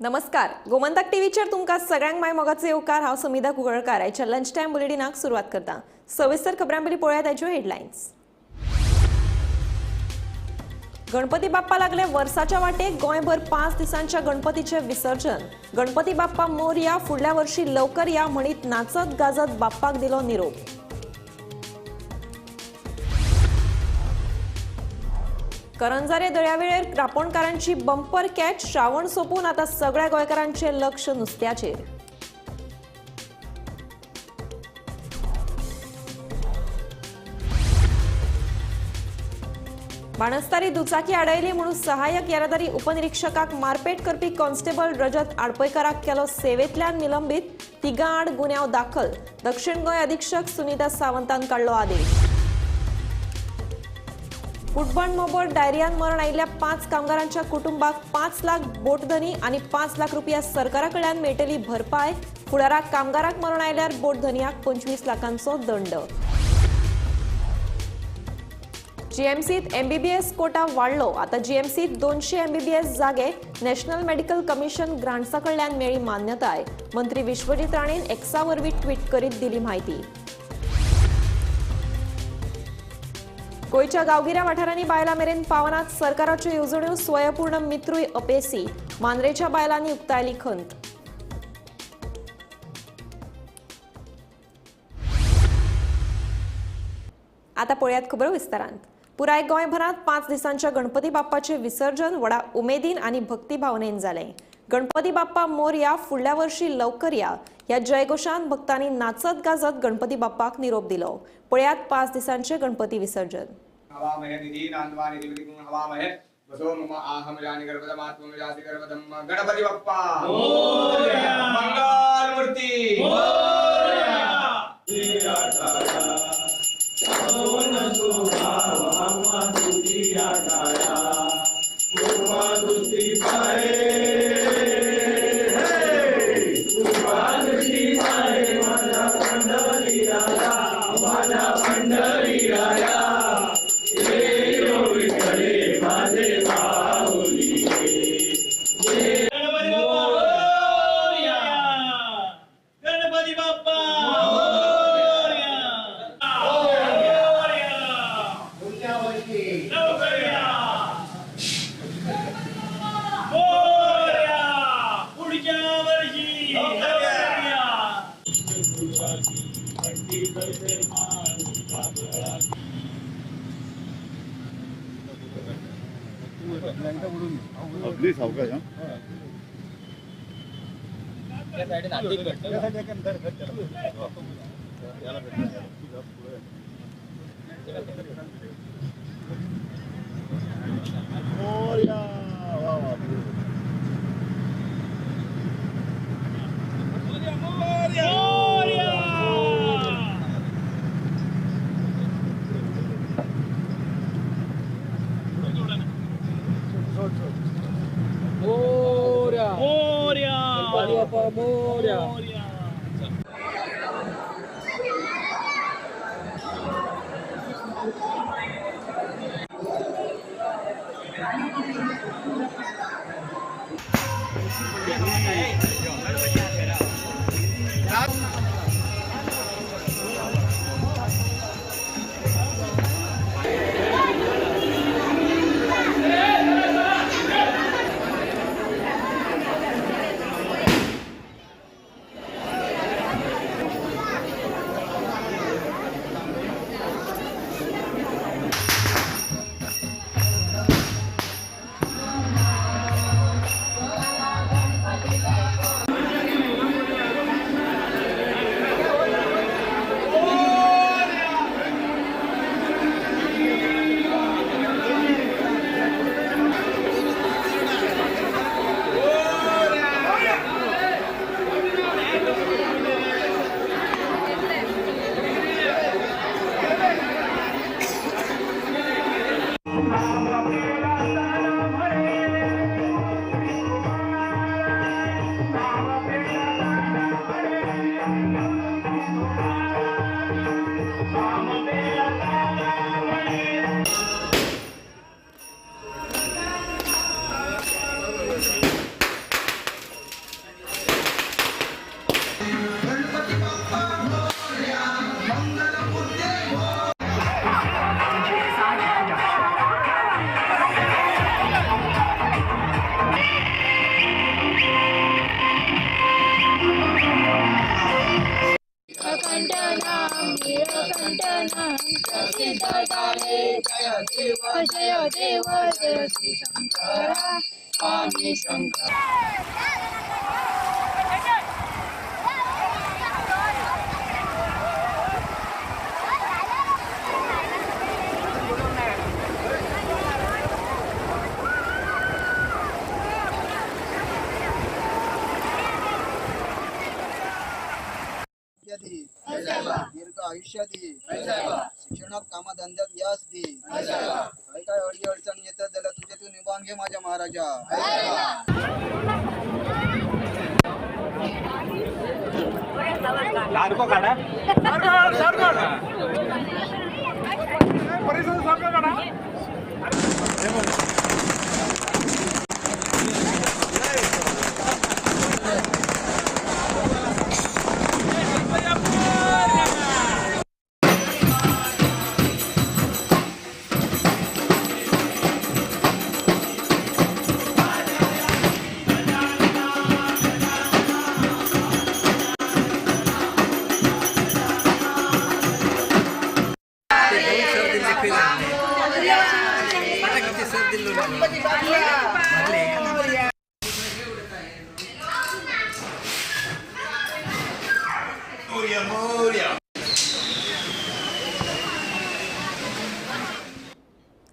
नमस्कार, गोमंतक टीव्हीचेर तुमकां सगळ्यांक माय मोगाचो येवकार. हांव समिधा कुंकळकार. आयच्या लंच टायम बुलेटिनाक सुरवात करता. सविस्तर खबरां पयलीं पळोवया ताच्यो हेडलायन्स. गणपती बाप्पा लागले वर्साच्या वाटेक. गोंयभर 5 दिसांच्या गणपतीचे विसर्जन. गणपती बाप्पा मोरया, फुडल्या वर्षी लवकर या म्हणीत नाचत गाजत बाप्पाक दिलो निरोप. करंजारे दर्यावेळेर रापोणकारांची बंपर कॅच. श्रावण सोंपून आता सगळ्या गोंयकारांचे लक्ष नुस्त्याचेर. बाणस्तारी दुचाकी आडयली म्हणून सहाय्यक येरादारी उपनिरीक्षकाक मारपेट करपी कॉन्स्टेबल रजत आडपयकाराक केलो सेवेंतल्यान निलंबीत. 3 आड गुन्यांव दाखल. दक्षिण गोंय अधीक्षक सुनीता सावंतान काडलो आदेश. कुटबण मोबोर डायरियान मरण आयिल्ल्या 5 कामगारांच्या कुटुंबाक 5 लाख बोटधनी आनी 5 लाख रुपया सरकारा कडल्यान मेळटली भरपाय. फुडाराक कामगाराक मरण आयल्यार बोटधनयाक 25 लाखांचो दंड. जीएमसीत एमबीबीएस कोटा वाडलो. आता जीएमसीत 200 एमबीबीएस जागे. नॅशनल मेडिकल कमिशन ग्रांट्सा कडल्यान मेळ्ळी मान्यताय. मंत्री विश्वजीत राणेन एक्सा वरवीं ट्वीट करीत दिली म्हायती. गोंयच्या गांवगिऱ्या वाठारांनी बायलां मेरेन पावनात सरकाराच्यो येवजण्यो. स्वयंपूर्ण मित्रूय अपेसी. मांद्रेच्या बायलांनी उक्तायली खंत. आता पळयात खबरो विस्तारांत. पुराय गोंयभरांत 5 दिसांच्या गणपती बाप्पाचे विसर्जन व्हडा उमेदीन आनी भक्ती भावनेन जालें. गणपती बाप्पा मोरया, फुडल्या वर्षी लवकर या ह्या जयघोशान भक्तांनी नाचत गाजत गणपती बाप्पाक निरोप दिलो. पळयात 5 दिसांचे गणपती विसर्जन. गणपती बाप्पा मंगल मूर्ती. गणपती बाप्पा मोरया, पुढच्या वर्षी लवकर या. अगदी सावकाश. हा, मोरया, वा वा. मोरया. मोरया. मोरया. जय देव जय देव जय श्री शंकरा स्वामी शंकर. दीर्घ आयुष्य दी, शिक्षणात कामधंद्यात यश दी, काही काय अडी अडचण येतात जाल्यार तुझे तू निभावून घे माझ्या महाराजा.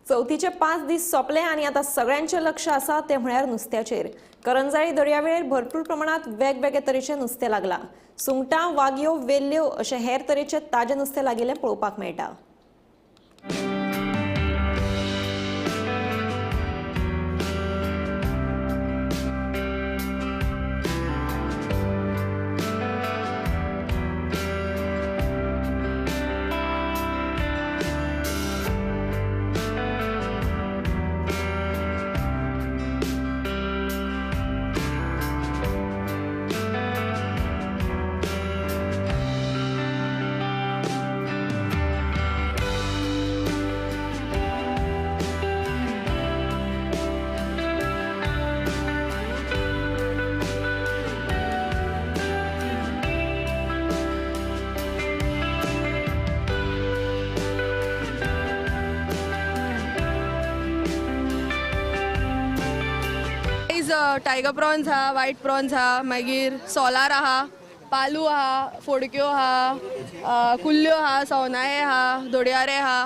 चवथीचे 5 दीस सोंपले आनी आतां सगळ्यांचें लक्ष आसा तें म्हळ्यार नुस्त्याचेर. करंजाळी दर्यावेळेर भरपूर प्रमाणांत वेगवेगळे तरेचें नुस्तें लागलां. सुंगटां, वागयो, वेल्ल्यो अशें हेर तरेचें ताजें नुस्तें लागिल्लें पळोवपाक मेळटा. टायगर प्रॉन्स हा, वायट प्रॉन्स हा, मागीर सोलार आहा, पालू आहा, फोडक्यो आहा, कुल्ल्यो आहा, सवनाळे आहा, दोडयारे आहा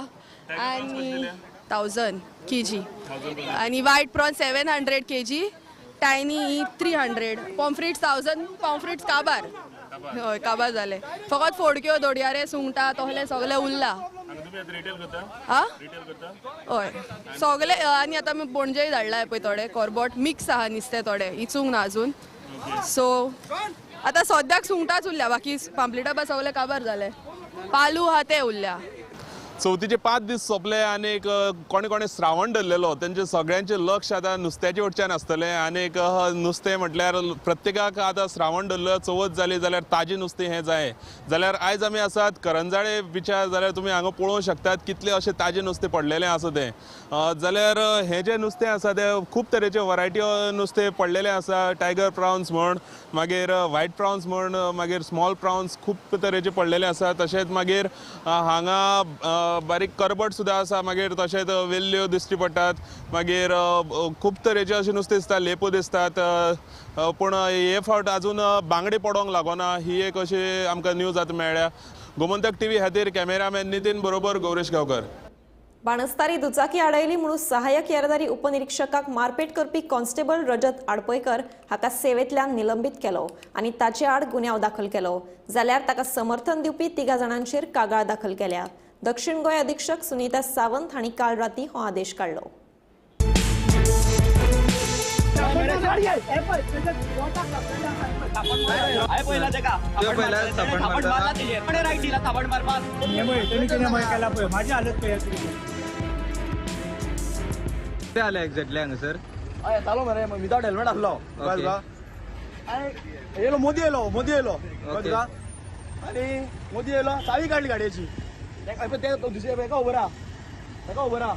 आनी 1000 kg आनी white prawn 700 kg, tiny 300, pomfrets 1000, pomfrets काबार, हय काबार जाले. फकत फोडक्यो, दोडयारे, सुंगटां तसले सगळे उरला. हा हय सगळे. आनी आतां आमी पणजेय धाडला पळय थोडे कोरबोट मिक्स आहा नुस्तें, थोडे इचूंक ना अजून. सो आतां सद्याक सुंगटांच उरल्या, बाकी पांपलेटा बा सगळे काबार जाले, पालू आहा ते उरल्या. चवथीचे 5 दीस सोंपले आनी कोणे कोणे श्रावण धरलेलो, तेंचे सगळ्यांचे लक्ष आतां नुस्त्याचे वटच्यान आसतलें. आनी नुस्तें म्हटल्यार प्रत्येकाक आतां श्रावण धरलो, चवथ जाली जाल्यार ताजें नुस्तें हें जाय. जाल्यार आयज आमी आसात करंजाळे बिचार, जाल्यार तुमी हांगा पळोवंक शकतात कितलें अशें ताजें नुस्तें पडलेलें आसा तें. जाल्यार हें जें नुस्तें आसा तें खूब तरेचे वरायटी नुस्तें पडलेलें आसा. टायगर प्रावन्स म्हण, मागीर व्हायट प्रावन्स म्हण, मागीर स्मॉल प्रावन्स खूब तरेचे पडलेले आसा. तशेंच मागीर हांगा बारीक करबट सुद्दां आसा, मागीर तशेंच वेल्ल्यो दिश्टी पडटात, मागीर खूब तरेचे अशें नुस्तें दिसता, लेपो दिसतात. पूण हे फावट अजून बांगडे पडोंक लागोना ही एक अशी आमकां न्यूज आतां मेळ्ळ्या. गोमंतक टीव्ही खातीर कॅमेरामॅन नितीन बरोबर गौरेश गांवकर. बाणस्तारी दुचाकी आडयली म्हणून सहाय्यक येरादारी उपनिरीक्षकाक मारपेट करपी कॉन्स्टेबल रजत आडपयकर हाका सेवेंतल्यान निलंबीत केलो आनी ताचे आड गुन्यांव दाखल केलो. जाल्यार ताका समर्थन दिवपी 3 जाणांचेर कागाळ दाखल केल्या. दक्षिण गोंय अधीक्षक सुनीता सावंत हांणी काल राती हो आदेश काडलो. एक्झॅक्टली हांगासर येतालो मरे विदाउट हेल्मेट आसलो, येयलो मोदी येयलो, मोदी येयलो आनी मोदी येयलो, चावी काडली गाडयेची, ते दुसरे हेका उबर आहा, ताका उबर आहा,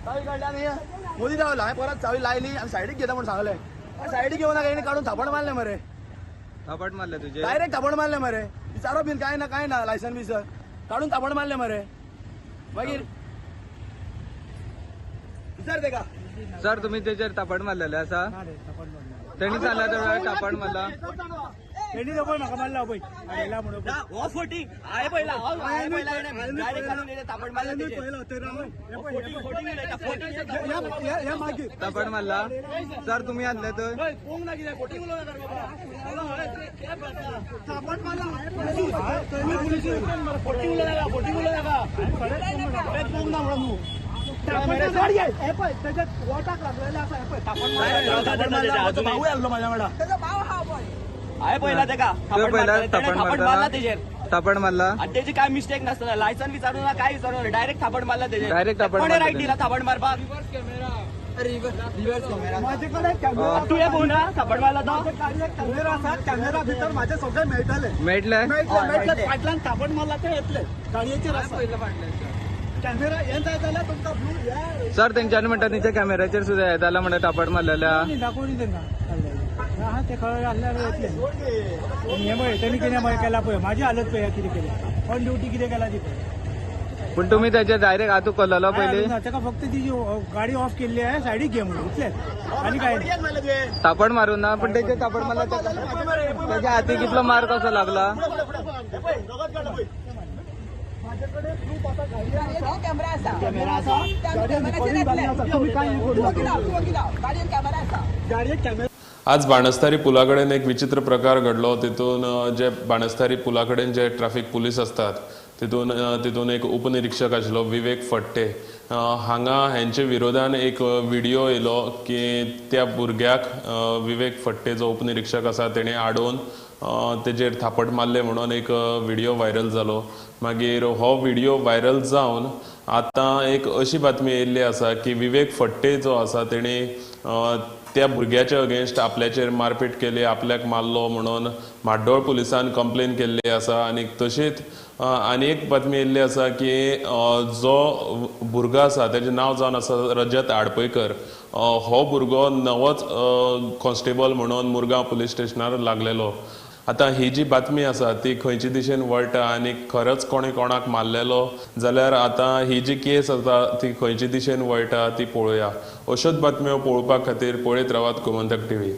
चावी काडली आनी मोदी रावलो. हांवें परत चावी लायली आनी सायडीक घेता म्हूण सांगलें, सायडीक घेवना काय काडून थापड मारलें मरे. थापड मारलें तुजें? डायरेक्ट थापड मारलें मरे, विचारप बीन कांय ना, कांय ना, लायसन बिसन काडून थापड मारलें मरे. मागीर विचार तेका. सर तुम्ही तेचेर थापट मारलेले आसा? तेणी सांगला तर थापट मारला. तेणी पळय म्हाका मारला पळय आयला म्हणून. हो फोटी हांवें पळयला, हांवें पळयला डायरेक्ट घालून थापट मारला तेचेर. थापट मारला सर तुम्ही आसले तर? पोंग ना कितें फोटी उलोवं नाका रे बाबा. थापट मारला फोटी उलोवं नाका, फोटी उलोवं नाका. पोंग ना म्हणून तूं. भाऊय आसलो म्हाज्या वांगडा. हांवें पळयला तेका थापट मारला तेजेर. थापट मारला आनी तेजी काय मिस्टेक नासतना, लायसन विचारू ना काय विचारू ना, डायरेक्ट थापट मारला तेजेर. डायरेक्ट थापट कोणे मारला. रायट दिला थापट मारपाक? तुवें पळोवना थापट मारला तो? कॅमेरा आसा, कॅमेरा भितर म्हाजे सगळे मेळटले. मेळटले मेळटले फाटल्यान थापट मारला ते येतले गाडयेचेर आसा कॅमेरा. हें जाय जाल्यार तुमकां ब्लू सर तेंच्यांनी म्हणटा तेंच्या कॅमेराचेर सुद्दां येताला जाल्यार म्हणटा थापट मारलेल्या. दाखोवनी तेंकां आहा ते खबर आसल्यार येतले. हें पळय तेणी कितें पळय केला पळय, म्हाजी हालत पळय कितें केल्या, ऑन ड्युटी कितें केला ती पळय. पूण तुम्ही तेचेर डायरेक्ट हातू कोल्लेलो पयलीं? ताका फक्त तिजी गाडी ऑफ केल्ली आहे सायडीक घे म्हणून इतलेंच आनी काय. थापट मारून ना, पण तेचेर थापट मारला तेच्या हाती कितलो मार कसो लागला? आज बाणस्तारी पुला कडेन एक विचित्र प्रकार घडलो. तितून जे बाणस्तारी पुला कडेन जे ट्राफीक पुलीस असतात तितून तितून एक उपनिरीक्षक आशिल्लो विवेक फट्टे. हांगा हेंचे विरोधान एक व्हिडिओ येयलो की त्या भुरग्याक विवेक फट्टे जो उपनिरीक्षक आसा तेणें आडोवन तेजेर थापट मारले म्हणून एक व्हिडिओ व्हायरल जालो. मागीर हो व्हिडिओ व्हायरल जावन आतां एक अशी बातमी येयल्ली आसा की विवेक फट्टे जो आसा तेणें त्या भुरग्याच्या अगेन्स्ट आपल्याचेर मारपीट केली, आपल्याक मारलो म्हणून म्हाड्डोळ पुलिसान कंप्लेन केल्ली आसा. आनी तशीच आनी एक बातमी येयल्ली आसा की जो भुरगो आसा तेजें नांव जावन आसा रजत आडपयकर, हो भुरगो नवोच कॉन्स्टेबल म्हणून मुरगांव पुलीस स्टेशनार लागलेलो. आतां ही जी बातमी आसा ती खंयचे दिशेन वळटा आनी खरोच कोणें कोणाक मारलेलो जाल्यार आतां ही जी केस आसा ती खंयचे दिशेन वळटा ती पळोवया. अश्योच बातम्यो पळोवपा खातीर पळयत रावात गोमंतक टीव्ही.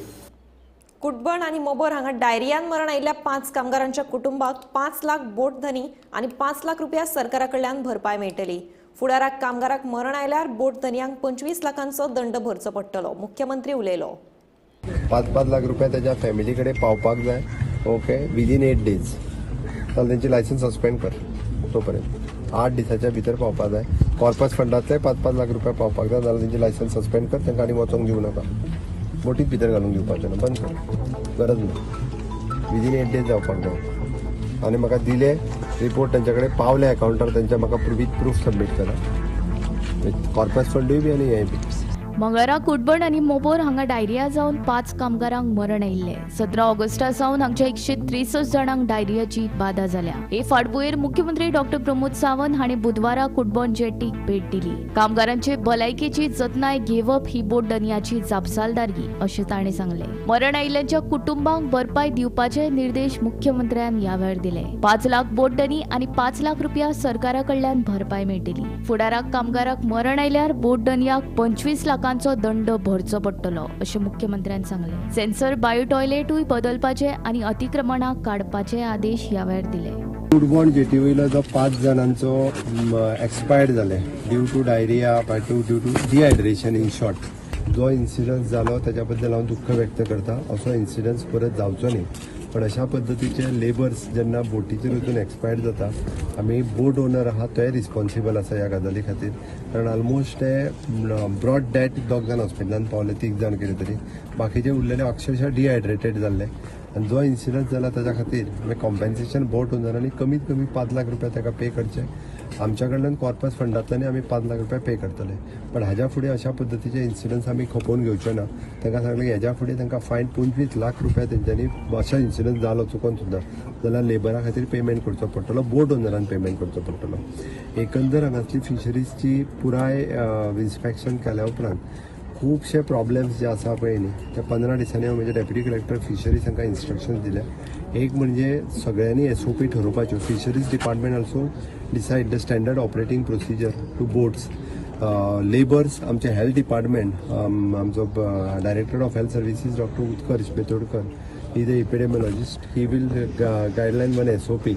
कुटबण आनी मोबर हांगा डायरियान मरण आयिल्ल्या 5 कामगारांच्या कुटुंबाक 5 लाख बोट धनी आनी 5 लाख रुपया सरकारा कडल्यान भरपाय मेळटली. फुडाराक कामगाराक मरण आयल्यार बोट धनयांक 25 लाखांचो दंड भरचो पडटलो, मुख्यमंत्री उलयलो. 5-5 लाख रुपया त्याच्या फॅमिली कडेन पावपाक जाय. ओके, विदीन 8 डेज जाल्यार तेंची लायसन्स सस्पेंड कर, तोपर्यंत 8 दिसाच्या भितर पावपाक जाय. कॉर्पस फंडांतले 5-5 लाख रुपया पावपाक जाय, जाल्यार तेंची लायसन्स सस्पेंड कर, तांकां आनी वचोंक दिवं नाका, बोटीत भितर घालूंक दिवपाचें ना, बंद कर, गरज ना. विदीन 8 डेज जावपाक जाय. आनी म्हाका दिले रिपोर्ट तेंच्या कडेन पावले अकावंटार तेंच्या, म्हाका विथ प्रूफ सबमीट करा, कॉर्पस फंडूय बी आनी हेंय बी. मंगळारा कुटबण आनी मोबोर हांगा डायरिया जावन 5 कामगारांक मरण आयिल्लें. 17 ऑगस्टा सावन हांगच्या 163 जाणांक डायरियाची बाधा जाल्या. हे फाटभुंयेर मुख्यमंत्री डॉक्टर प्रमोद सावंत हांणी बुधवारा कुटबण जेटीक भेट दिली. कामगारांचे भलायकेची जतनाय घेवप ही बोट धनयाची जापसालदारकी अशें ताणें सांगलें. मरण आयिल्ल्यांच्या कुटुंबांक भरपाय दिवपाचे निर्देश मुख्यमंत्र्यान ह्या वेळार दिले. 5 लाख बोट धनी आनी 5 लाख रुपया सरकारा कडल्यान भरपाय मेळटली. फुडाराक कामगाराक मरण आयल्यार बोट धनयाक 25 लाखांचो दंड भरचो पडटलो अशें मुख्यमंत्र्यान सांगलें. सेन्सर बायो टॉयलेटूय बदलपाचे आनी अतिक्रमणां काडपाचे आदेश ह्या वेळार दिले. कुडबण जेटी वयलो जो 5 जाणांचो एक्सपायर्ड जाले due to diarrhoea due to dehydration, in short जो इन्सिडन्स जालो ताच्या बद्दल हांव दुख्ख व्यक्त करता. असो इन्सिडन्स परत जावचो न्ही, पण अशा पद्दतीचे लेबर्स जेन्ना बोटीचेर वचून एक्सपायर्ड जाता, आमी बोट ओनर आहा तोय रिस्पॉन्सिबल आसा ह्या गजाली खातीर, कारण ऑलमोस्ट ते ब्रॉड डॅड 2 जाण हॉस्पिटलान पावले, 3 जाण कितें तरी, बाकीचे उरलेले अक्षरशः डिहायड्रेटेड जाल्ले. आनी जो इन्सिडन्स जाला ताच्या खातीर आमी कॉम्पेन्सेशन बोट ओनरांनी कमीत कमी 5 लाख रुपया ताका पे करचे. आमच्या कडल्यान कॉर्पस फंडांतल्यान आमी 5 लाख रुपया पे करतले, पण हाज्या फुडें अशा पद्दतीचे इन्सिडन्स आमी खपोवन घेवचे ना. तांकां सांगलें की हेज्या फुडें तांकां फायन 25 लाख रुपया तेंच्यांनी अशा इन्सिडन्स जालो चुकोन सुद्दां जाल्यार लेबरा खातीर पेमेंट करचो पडटलो, बोट ओनरान पेमेंट करचो पडटलो. एकंदर हांगासली फिशरीजची पुराय इन्स्पेक्शन केल्या उपरांत खुबशे प्रॉब्लेम्स जे आसा पळय न्ही, ते 15 दिसांनी हांव म्हजे डेप्युटी कलेक्टर फिशरीज हांकां इन्स्ट्रक्शन्स दिल्या. एक म्हणजे सगळ्यांनी SOP ठरोवपाच्यो, fisheries department also decide the standard operating procedure to boats labours. आमचे हेल्थ डिपार्टमेंट, आमचो director of health services Doctor Utkarsh Betodkar he the epidemiologist, he will guideline one SOP,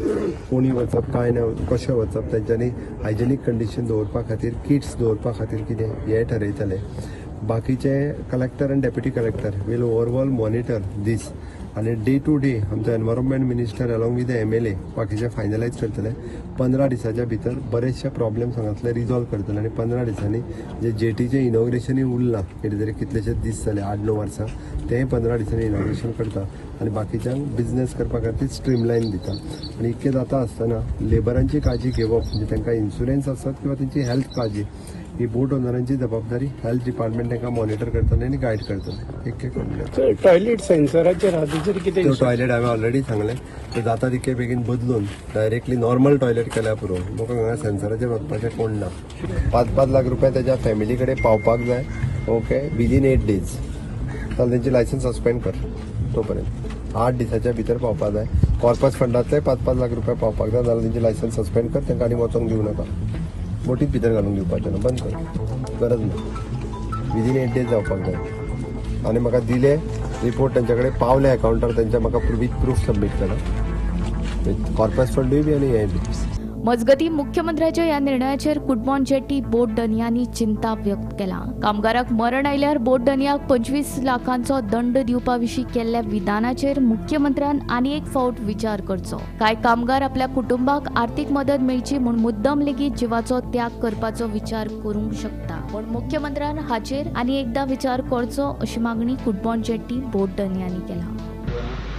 कोणी वचप काय ना, कशें वचप, तेंच्यांनी हायजेनीक कंडिशन दवरपा खातीर किट्स दवरपा खातीर कितें हें ठरयतले. बाकीचे collector and deputy collector will overall monitor this आनी डे टू डे आमचो environment minister along with the MLA बाकीचे फायनलायज करतले. 15 दिसाच्या भितर बरेचशे प्रॉब्लेम्स हांगासले रिजॉल्व करतले आनी 15 दिसांनी जे जेटीचें इनॉग्रेशनूय उरलां, कितें तरी कितलेशेच दीस जाले, 8-9 वर्सां, तेंय 15 दिसांनी इनॉग्रेशन करता आनी बाकीच्यांक बिजनेस करपा खातीर स्ट्रीमलायन दिता. आनी इतकें जाता आसतना लेबरांची काळजी घेवप म्हणजे तांकां इन्शुरन्स आसत किंवा तेंची हेल्थ काळजी ही बोट ओनरांची जबाबदारी. हेल्थ डिपार्टमेंट तांकां मॉनिटर करतले आनी गायड करतले. एक एक टॉयलेट सेन्सराचेर आहा, तेचेर कितें? टॉयलेट हांवें ऑलरेडी सांगलें, ते जाता तितके बेगीन बदलून डायरेक्टली नॉर्मल टॉयलेट केल्यार पुरो. म्हाका हांगा सेन्सराचेर वचपाचें कोण ना. 5-5 लाख रुपया तेज्या फॅमिली कडेन पावपाक जाय. ओके, विदीन 8 डेज जाल्यार तेंची लायसन्स सस्पेंड कर. तो पर्यंत 8 दिसाच्या भितर पावपाक जाय. कॉर्पस फंडांतले 5-5 लाख रुपया पावपाक जाय, जाल्यार तेंची लायसन्स सस्पेंड कर. तांकां आनी वचोंक दिवं नाका, बोटीत भितर घालूंक दिवपाचें ना, बंद कर, गरज ना. विदीन 8 डेज जावपाक जाय. आनी म्हाका दिले रिपोर्ट तेंच्या कडेन पावले अकावंटार तेंच्या, म्हाका विथ प्रूफ सबमीट करा, कॉर्पस फंडूय बी आनी हें बी. मजगती मुख्यमंत्र्याच्या ह्या निर्णयाचेर कुडबोन जेटी बोट धनयांनी चिंता व्यक्त केला. कामगाराक मरण आयल्यार बोट धनयाक 25 लाखांचो दंड दिवपा विशीं केल्ल्या विधानाचेर मुख्यमंत्र्यान आनी एक फावट विचार करचो. कांय कामगार आपल्या कुटुंबाक आर्थिक मदत मेळची म्हूण मुद्दम लेगीत जिवाचो त्याग करपाचो विचार करूंक शकता, पूण मुख्यमंत्र्यान हाचेर आनी एकदा विचार करचो अशी मागणी कुडबोन जेटी बोट धनयांनी केला.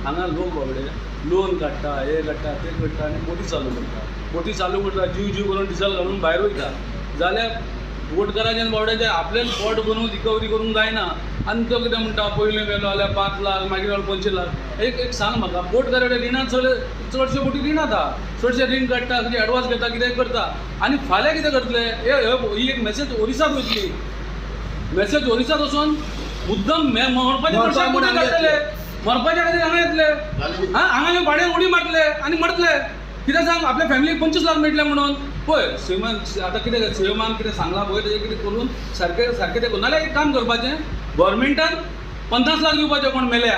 हांगा लोक बाबडे लोन काडटा, हे काडटा, ते काडटा आनी बोटी चालू करता. बोटी चालू करता, जीव जीव करून डिजल घालून भायर वयता. जाल्यार बोटकाराच्यान बाबड्याचें आपलेच बोट करून रिकवरी करूंक जायना. आनी तो कितें म्हणटा, पयलीं गेलो जाल्यार 5 लाख, मागीर जाल्यार 25 लाख. एक एक सांग म्हाका, बोटकारा रिणां चडशे बोटी रिणां आहा, चडशे रीण काडटा, कितें एडवान्स घेता, कितें करता आनी फाल्यां कितें करतले? ही एक मॅसेज ओरिसाक वयतली. मॅसेज ओरिसाक वचून मुद्दम मरपाचे मनशाक बोटी काडटले, मरपाच्या खातीर हांगा येतले, हांगा येवन भाड्यान उडी मारतले आनी मरतले. कितें सांग, आपल्या फॅमिलीक 25 लाख मेळटले म्हणून. पळय सीएमान आतां कितें, सीएमान कितें सांगलां पळय, तेजें कितें करून सारकें सारकें तें करून. नाल्यार एक काम करपाचें, गव्हर्मेंटान 50 लाख दिवपाचें कोण मेल्या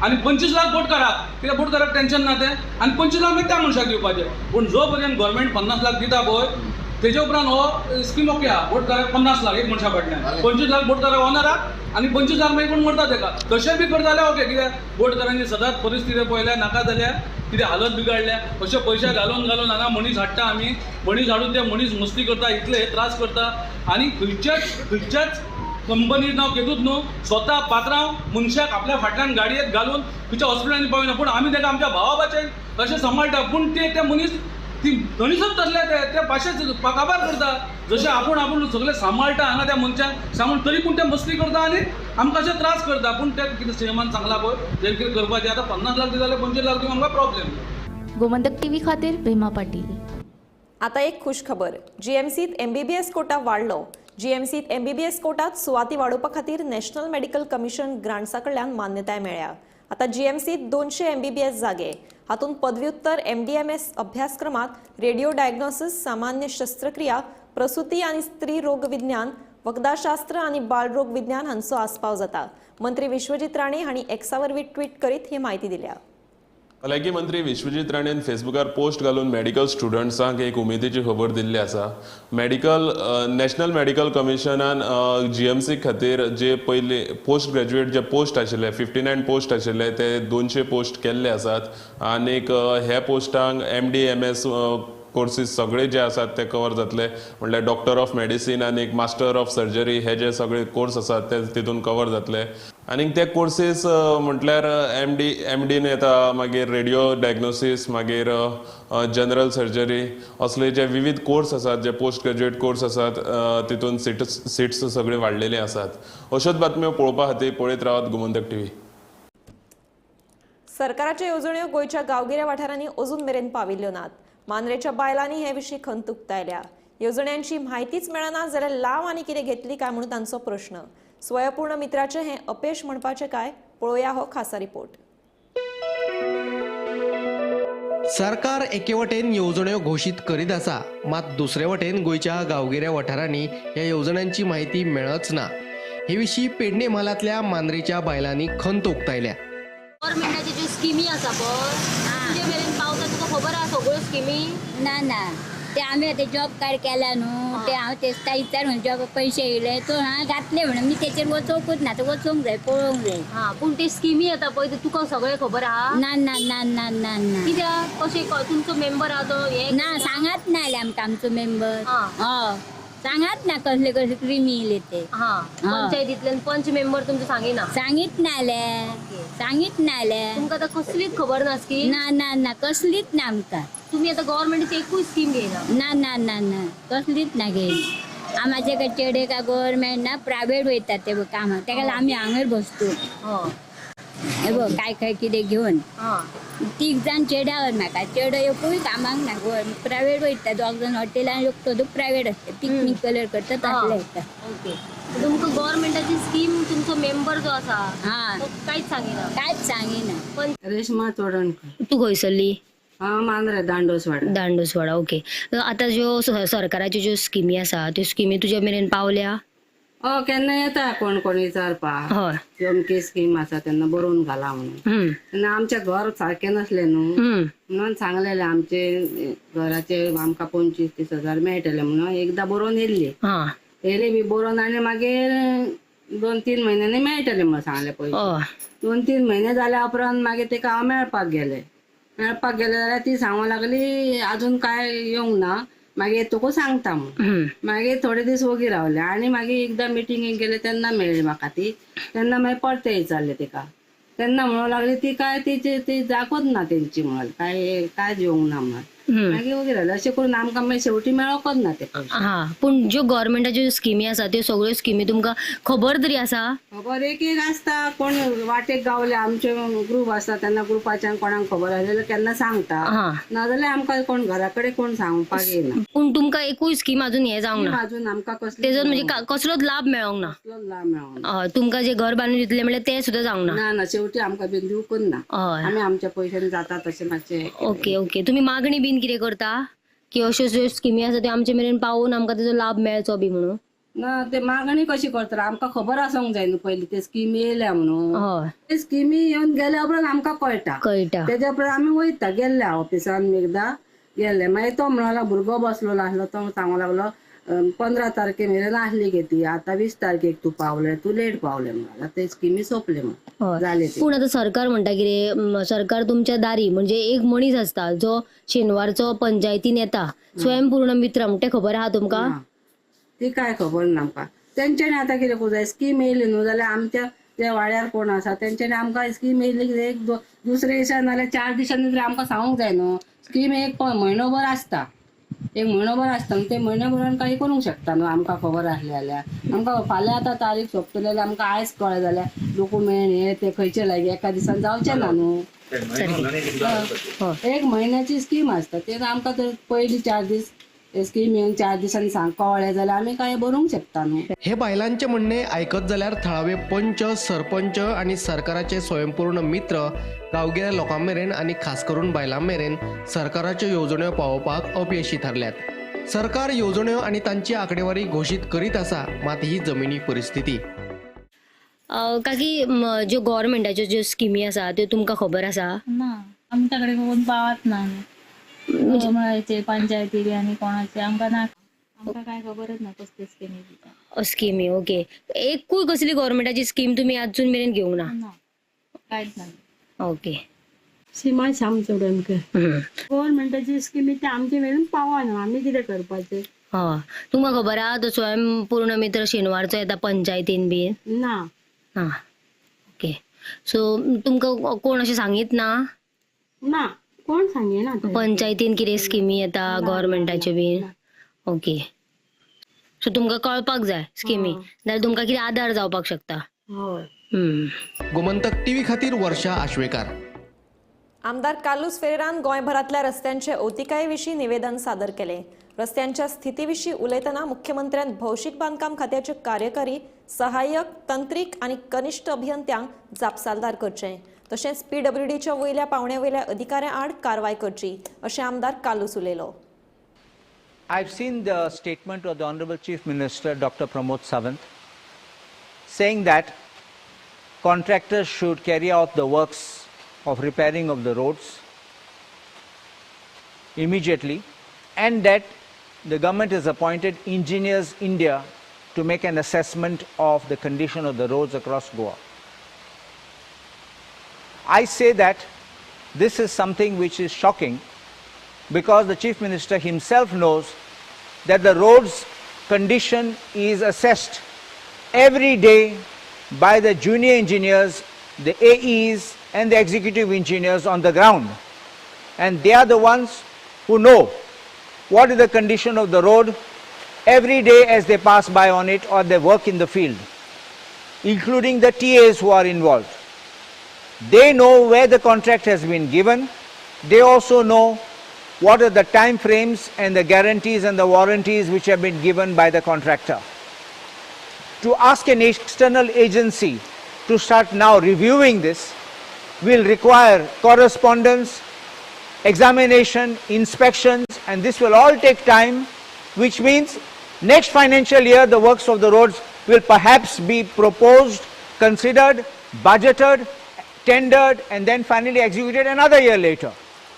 आनी 25 लाख बोटकाराक, कित्याक बोटकाराक टेंशन ना तें, आनी 25 लाख मागीर त्या मनशाक दिवपाचें. पूण जो पर्यंत गव्हर्मेंट 50 लाख दिता पळय तेजे उपरांत हो स्कीम ओके आहा. बोटकाराक 50 लाख एक मनशा फाटल्यान, 25 लाख बोटकाराक ओनराक आनी 25 लाख मागीर कोण मरता तेका. तशें बी करता जाल्यार ओके, कित्याक बोटकारांची सदांच परिस्थिती पळयल्या नाका जाल्यार कितें हालत बिगाडल्या. अशे पयशे घालून घालून हांगा मनीस हाडटा आमी, मनीस हाडून ते मनीस मस्ती करता, इतले हे त्रास करता. आनी खंयच्याच खंयच्याच कंपनीत नांव घेतूच न्हू, स्वता पात्रांव मनशाक आपल्या फाटल्यान गाडयेत घालून खंयच्या हॉस्पिटलांनी पावयना, पूण आमी ताका आमच्या भावा भाशेन अशें सांबाळटा. पूण ते मनीस ती गणितच तसले ते भाशेच काबार करता. जशें आपूण आपूण सगळें सांबाळटा हांगा त्या मनशाक सांगून, तरी पूण ते मस्ती करता आनी आमकां अशें त्रास करता. पूण ते कितें सीएमान सांगलां पळय तें कितें करपाचें. आतां 50 लाख दिता जाल्यार 25 लाख दिवंक आमकां प्रॉब्लेम. गोमंतक टीव्ही खातीर भीमा पाटील. आतां एक खुश खबर, जीएमसीत एमबीबीएस कोटा वाडलो. जीएमसीत एमबीबीएस कोटात सुवाती वाडोवपा खातीर नॅशनल मेडिकल कमिशन ग्रांट्सा कडल्यान मान्यताय मेळ्ळ्या. आतां जीएमसीत 200 एमबीबीएस जागे, हातूंत पदव्युत्तर एमडीएमएस अभ्यासक्रमात रेडिओ डायग्नोसिस, सामान्य शस्त्रक्रिया, प्रसूती आनी स्त्री रोग विज्ञान, वखदाशास्त्र आनी बालरोग विज्ञान हांचो आस्पाव जाता. मंत्री विश्वजीत राणे हांणी एक्सा वरवीं ट्वीट करीत ही म्हायती दिल्या. भलायकी मंत्री विश्वजीत राणेन फेसबुकार पोस्ट घालून मेडिकल स्टुडंट्सांक एक उमेदीची खबर दिल्ली आसा. मेडिकल नॅशनल मेडिकल कमिशनान जीएमसी खातीर जे पयली पोस्ट ग्रॅज्युएट जे पोस्ट आशिल्ले 59 पोस्ट आशिल्ले ते 200 पोस्ट केल्ले आसात आनीक ह्या पोस्टांक MD MS courses सगळे जे आसात ते कवर जातले. म्हणल्यार डॉक्टर ऑफ मेडिसीन आनी मास्टर ऑफ सर्जरी हे जे सगळे कोर्स आसात ते तितून कवर जातले. आनीक ते कोर्सीस म्हटल्यार एमडीन येता, मागीर रेडिओ डायग्नोसीस, मागीर जनरल सर्जरी, असले जे विविध कोर्स आसात, जे पोस्ट ग्रॅज्युएट कोर्स आसात तितून सिट्स सगळे वाडलेले आसात. अश्योच बातम्यो पळोवपा खातीर पळयत रावात गोमंतक टीव्ही. सरकाराच्यो येवजण्यो गोंयच्या गांवगिऱ्या वाठारांनी अजून मेरेन पाविल्ल्यो नात. मांद्रेच्या बायलांनी हे विशीं खंत उक्तायल्या. येवजण्यांची म्हायतीच मेळना जाल्यार लाव आनी कितें घेतली काय म्हणून तांचो प्रश्न. स्वयंपूर्ण मित्राचें हें अपेश म्हणपाचें काय, पळोवया हो खासा रिपोर्ट. सरकार एके वटेन येवजण्यो घोशीत करीत आसा, मात दुसरे वटेन गोंयच्या गांवगिऱ्या वाठारांनी ह्या येवजण्यांची म्हायती मेळच ना. हे विशीं पेडणे म्हालांतल्या मांद्रेच्या बायलांनी खंत उक्तायल्या. गव्हर्मेंटाच्यो ज्यो स्किमी आसा पळय तुजे मेरेन पावता, तुका खबर आसा सगळ्यो स्किमी? ना ना, ते आमी आतां जॉब कार्ड केला न्हू, ते हांव तेस्ता विचार म्हणून जॉब पयशे येयले तो हांवें घातले म्हणून मी तेचेर वचोंकूच ना, तो वचोंक जाय, पळोवंक जाय. हां, पूण ते स्किमी येता पळय तुका सगळें खबर आहा? ना ना ना ना ना ना. कित्याक कशें तुमचो मेंबर आहा तो हे ना सांगात ना आले आमकां आमचो मेंबर. हय, सांगात ना कसले कसले क्रिमी येयले ते. हां, पंचायतींतल्यान पंच मेंबर तुमचो सांगिना? सांगीत ना आले, सांगीत ना आले. तुमकां आतां कसलीच खबर ना स्कीम? ना ना ना, कसलीच ना आमकां. तुम्ही आता गव्हर्मेंटची एकूय स्कीम घेयना? ना ना ना ना, कसलीच ना घेयना. आमचे काय चेडे का गव्हर्मेंट ना प्रायव्हेट वयता ते कामाक, तेका आमी हांगर बसतो. हे बघ काय काय कितें घेवन तीग जाण चेड्यावर म्हाका चेडो एकूय कामाक ना, प्रायव्हेट वयता. दोग जाण हॉटेलान एकटो तो प्रायव्हेट आसता, पिकनीक कलर करता तसले येता. ओके, तुमकां गव्हर्मेंटाची स्कीम तुमचो मेंबर जो आसा तो कांयच सांगिना? कांयच सांगिना. पण रेश्मा चोडणकर. तूं खंयसरली? हांव मांद्रे, दांडोसवाडा. दांडोसवाडा, ओके. आतां ज्यो सरकाराच्यो ज्यो स्किमी आसा त्यो स्किमी तुज्या मेरेन पावल्या? हय, केन्ना येता कोण कोण विचारपाक. हय, अमकी स्कीम आसा तेन्ना बरोवन घाला म्हणून. तेन्ना आमचें घर सारकें नासलें न्हू म्हणून सांगलेलें आमचे घराचे आमकां 25-30 हजार मेळटले म्हणून एकदां बरोवन येयल्ली. येयले बी बरोवन आनी मागीर 2-3 म्हयन्यांनी मेळटले म्हणून सांगलें पयशे. 2-3 म्हयने जाल्या उपरांत मागीर तेका हांव मेळपाक गेलें. मेळपाक गेलें जाल्यार ती सांगूंक लागली अजून काय येवंक ना, मागीर तुका सांगता म्हणून. मागीर थोडे दीस वोगी रावले आनी मागीर एकदां मिटिंगेक गेले तेन्ना मेळ्ळी म्हाका ती. तेन्ना मागीर परतें विचारलें तिका, तेन्ना म्हणूंक लागली ती काय तिची ती जागोच ना तेंची म्हणून, काय कांयच येवंक ना म्हणून. मागीर वोगी रावले. अशें करून आमकां मागीर शेवटी मेळोकच ना ते पयशे. हां, पूण ज्यो गव्हर्मेंटाच्यो स्किमी आसा त्यो सगळ्यो स्किमी तुमकां खबर तरी आसा? खबर एक एक आसता, कोण वाटेक गावले आमचे ग्रूप आसता तेन्ना ग्रुपाच्यान कोणाक खबर आसलें जाल्यार केन्ना सांगता, नाजाल्यार आमकां कोण घरा कडेन कोण सांगपाक येना. पूण तुमकां एकूय स्कीम अजून हें जावंक ना? अजून आमकां कसली तेजो म्हणजे कसलोच लाभ मेळोंक ना? कसलोच लाभ मेळोंक ना. तुमकां जे घर बांदून दितले म्हणल्यार तें सुद्दां जावंक ना? ना ना, शेवटी आमकां बीन दिवंकच ना. आमी आमच्या पयशांनी जाता तशें मातशें. Okay okay. तुमी मागणी बीन कितें करता की अश्यो ज्यो स्किमी आसा त्यो आमचे मेरेन पावोवन आमकां तेजो लाभ मेळचो बी म्हणून? ना, ते मागणी कशी करतले आमकां खबर आसूंक जाय न्हू पयलीं ते स्किमी येयल्या म्हणून. ते स्किमी येवन गेल्या उपरांत आमकां कळटा, कळटा तेज्या उपरांत आमी वयता. गेल्ले ऑफिसान एकदां गेल्ले, मागीर तो म्हणूंक लागलो, भुरगो बसलेलो आसलो तो सांगूंक लागलो 15 तारखे मेरेन आसली गे ती, आतां 20 तारखेक तूं पावले, तूं लेट पावले म्हणून. ते स्किमी सोंपले म्हणून जाले. पूण आतां सरकार म्हणटा कितें, सरकार तुमच्या दारी म्हणजे एक मनीस आसता जो शेनवारचो पंचायतीन येता, स्वयंपूर्ण मित्र म्हणटा, खबर आहा तुमकां? ती काय खबर ना आमकां. तेंच्यांनी आतां कितें करूं जाय, स्कीम येयली न्हू जाल्यार आमच्या जे वाड्यार कोण आसा तेंच्यांनी आमकां स्कीम येयली एक दुसरे दिसा नाल्यार 4 दिसांनी तरी आमकां सांगूंक जाय न्हू. स्कीम एक म्हयनोभर आसता, एक म्हयनोभर आसता न्हू, ते म्हयनोभरान काही करूंक शकता न्हू. आमकां खबर आसलें जाल्यार आमकां फाल्यां आतां तारीख सोंपतली जाल्यार आमकां आयज कळ्ळें जाल्यार डॉक्युमेंट हे ते खंयचे लागीं एका दिसान जावचें ना न्हू. एक म्हयन्याची स्कीम आसता, ते आमकां तर पयलीं 4 दीस स्कीम येवन 4 दिसांनी सांग कळ्ळें जाल्यार आमी काय बरोवंक शकता न्हू. हे बायलांचें म्हणणें आयकत जाल्यार थळावे पंच, सरपंच आनी सरकाराचे स्वयंपूर्ण मित्र गांवगिऱ्या लोकां मेरेन आनी खास करून बायलां मेरेन सरकाराच्यो येवजण्यो पावोवपाक अपयशी थारल्यात. सरकार येवजण्यो आनी तांची आंकडेवारी घोशीत करीत आसा, मात ही जमिनी परिस्थिती. काकी, ज्यो गव्हर्मेंटाच्यो ज्यो स्किमी आसा त्यो तुमकां खबर आसा? ना, आमच्या कडेन कोण पावत ना म्हणजे पंचायती आनी कोणाचे आमकां ना, आमकां काय खबरच ना कसली स्किमी दिता. स्किमी ओके. एकूय कसली गव्हर्मेंटाची स्कीम तुमी अजून मेरेन घेवंक ना? कांयच ना. ओके. सीमा श्याम चोडणकर. गव्हर्मेंटाची स्किमी ते आमचे मेरेन पावना, आमी कितें करपाचें? हय, तुमकां खबर आहा तो स्वयंपूर्ण मित्र शेनवारचो येता पंचायतीन बीन? ना. हां, ओके. सो तुमकां कोण अशें सांगीत ना? ना, कोण सांगिना. पंचायतीन कितें स्किमी येता गव्हर्मेंटाच्यो बीन? ओके. सो तुमकां कळपाक जाय स्किमी, नाल्यार तुमकां कितें आदार जावपाक शकता. हय. गोमंतक टीव्ही खातीर वर्षा आश्वेकार. आमदार कार्लुस फेरेरान गोंयभरांतल्या रस्त्यांचे अवतिकाये विशीं निवेदन सादर केलें. रस्त्यांच्या स्थितीविशीं उलयतना मुख्यमंत्र्यान भौशीक बांदकाम खात्याचे कार्यकारी, सहाय्यक, तंत्रीक आनी कनिश्ठ अभियंत्यांक जापसालदार करचें. तशेंच पीडब्ल्यूडीच्या वयल्या पावण्या वयल्या अधिकाऱ्यां आड कारवाय करची अशें आमदार कार्लूस उलयलो. I've seen the statement of the Honorable Chief Minister Dr. Pramod Sawant saying that contractors should carry out the works of repairing of the roads immediately and that the government has appointed Engineers India to make an assessment of the condition of the roads across Goa. I say that this is something which is shocking because the Chief Minister himself knows that the roads condition is assessed every day by the junior engineers, the AEs and the executive engineers on the ground. And they are the ones who know what is the condition of the road every day as they pass by on it or they work in the field, including the TAs who are involved. They know where the contract has been given. They also know what are the time frames and the guarantees and the warranties which have been given by the contractor. To ask an external agency to start now reviewing this will require correspondence, examination, inspections, and this will all take time, which means next financial year the works of the roads will perhaps be proposed, considered, budgeted, tendered, and then finally executed another year later.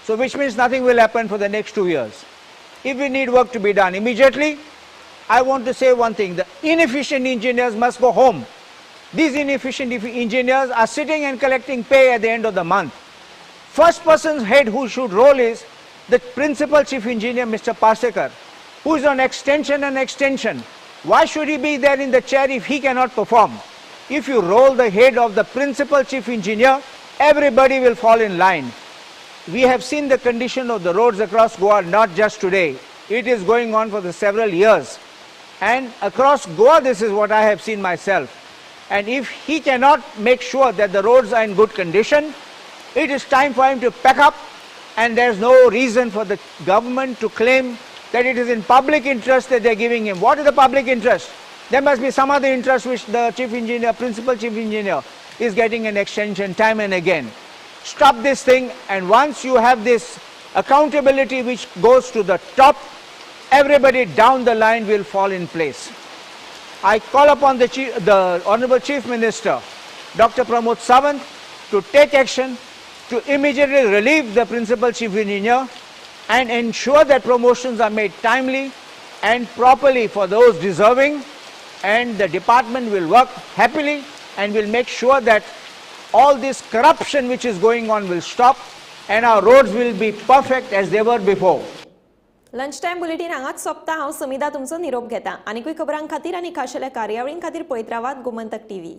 So which means nothing will happen for the next 2 years. If we need work to be done immediately, I want to say one thing, the inefficient engineers must go home. These inefficient engineers are sitting and collecting pay at the end of the month. First person's head who should roll is the principal chief engineer, Mr. Parsekar, who is on extension and extension. Why should he be there in the chair if he cannot perform? If you roll the head of the principal chief engineer, everybody will fall in line. We have seen the condition of the roads across Goa, not just today. It is going on for the several years. And across Goa, this is what I have seen myself. And if he cannot make sure that the roads are in good condition, it is time for him to pack up, and there is no reason for the government to claim that it is in public interest that they are giving him. What is the public interest? There must be some other interest which the chief engineer, principal chief engineer is getting an extension time and again. Stop this thing, and once you have this accountability which goes to the top, everybody down the line will fall in place. I call upon the Honorable Chief Minister, Dr. Pramod Sawant, to take action to immediately relieve the principal chief engineer and ensure that promotions are made timely and properly for those deserving, and the department will work happily and will make sure that all this corruption which is going on will stop and our roads will be perfect as they were before. Lunch time bulletin हांगाच सोंपता. हांव समिदा तुमचो निरोप घेता. आनीकूय खबरां खातीर आनी खाशेल्या कार्यावळीं खातीर पळयत रावात गोमंतक टीव्ही.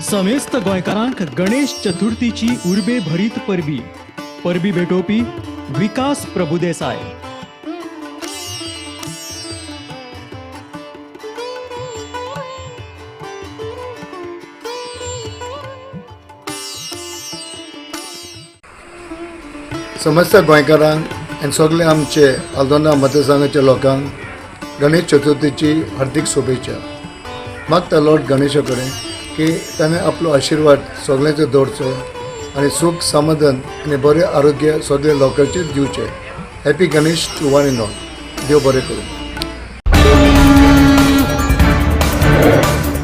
समेस्त गोंयकारांक गणेश चतुर्थीची उर्बे भरीत परबी. परबी भेटोवपी विकास प्रभुदेसाय. समस्त गोंयकारांक आनी सगळे आमचे आल्दोना मतदारसंघाच्या लोकांक गणेश चतुर्थीची हार्दिक शुभेच्छा. मागता लॉर्ड गणेशा कडेन की ताणें आपलो आशिर्वाद सगळ्यांचेर दवरचो आनी सूख समाधान आनी बरें आरोग्य सगळ्या लोकांचेर दिवचें. Happy Ganesh to one and all. देव बरें करूं.